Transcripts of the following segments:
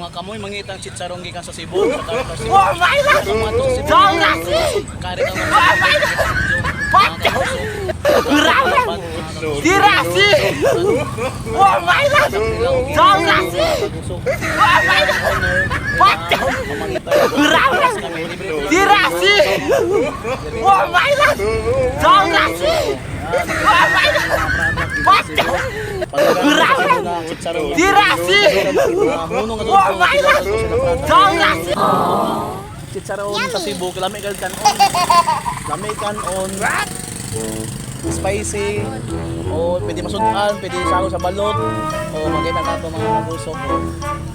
Mga kamoy mangitang chicharon gikan sa Cebu, sa Carcar Cebu. Oh my God! Sa mga to sa Cebu. Dongrasi! Kare ka mga What? Grabe! Dirasi! Oh my God! Dongrasi! Oh my God! What? Grabe! Dirasi! Oh my God! Dongrasi! Oh my God! What? Grabe! Dirasi! Oh my God! Dongrasi! Chicharon sa Cebu, lami kay kanon. Lami kanon. Spicy. O pwede masudan, pwede salo sa balot. O makita na ito, mga kagusok.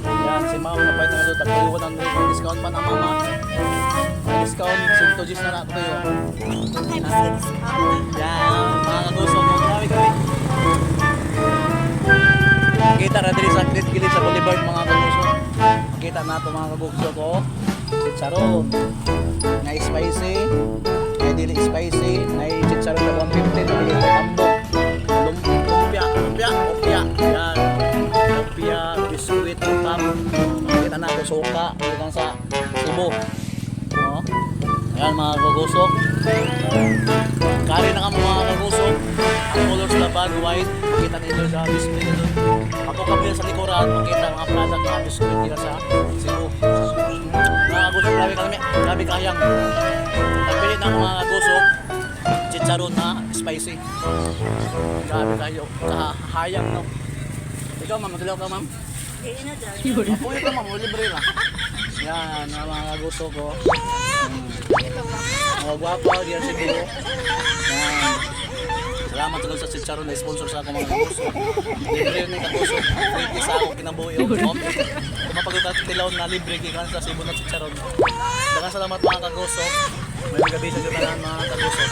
Yan, si ma'am na pwede na ito. Tagpuyo ko ng may discount pa na, mama. May discount, 110 na na ito yun. Yan, mga kagusok. O, grabe kami. Kita na diri sa gilid sa boulevard, mga kagusok. Makita na ito, mga kagusok. O, chicharon. Na spicy, na dili spicy, na chicharon na 150 na dili tambok. Lumpia, lumpia, lumpia. Yan. Lumpia, biskuit, utam. Makita na ito, suka, gikan sa Cebu. No? Ayan, mga kagusok. Kari na ka, mga kagusok. Ang colors na bag, white. Makita ninyo sa display nito. Ako kami sa likuran, makita mga product, mga biskuit nila sa Cebu. Mga kagusok, grabe kami, grabe kayang. Nagpili ng mga kagusok, chicharon na spicy. Grabe kayo, kahayang, no. Ikaw, ma'am, magdalaw ka, ma'am? Ako ito, ma'am, libre lang. Yan, mga kagusok ko. Mga gwapo, diyan sa Cebu. Yan. Salamat sa chicharon na sponsor sa ako, mga kagusok. Libre na yung kagusok. Free sa ako kinabuhi. Oh. Kumapagod at tilaw na libre gikan sa Cebu na chicharon. Daghang salamat, mga kagusok. May gabi sa tanan, mga kagusok.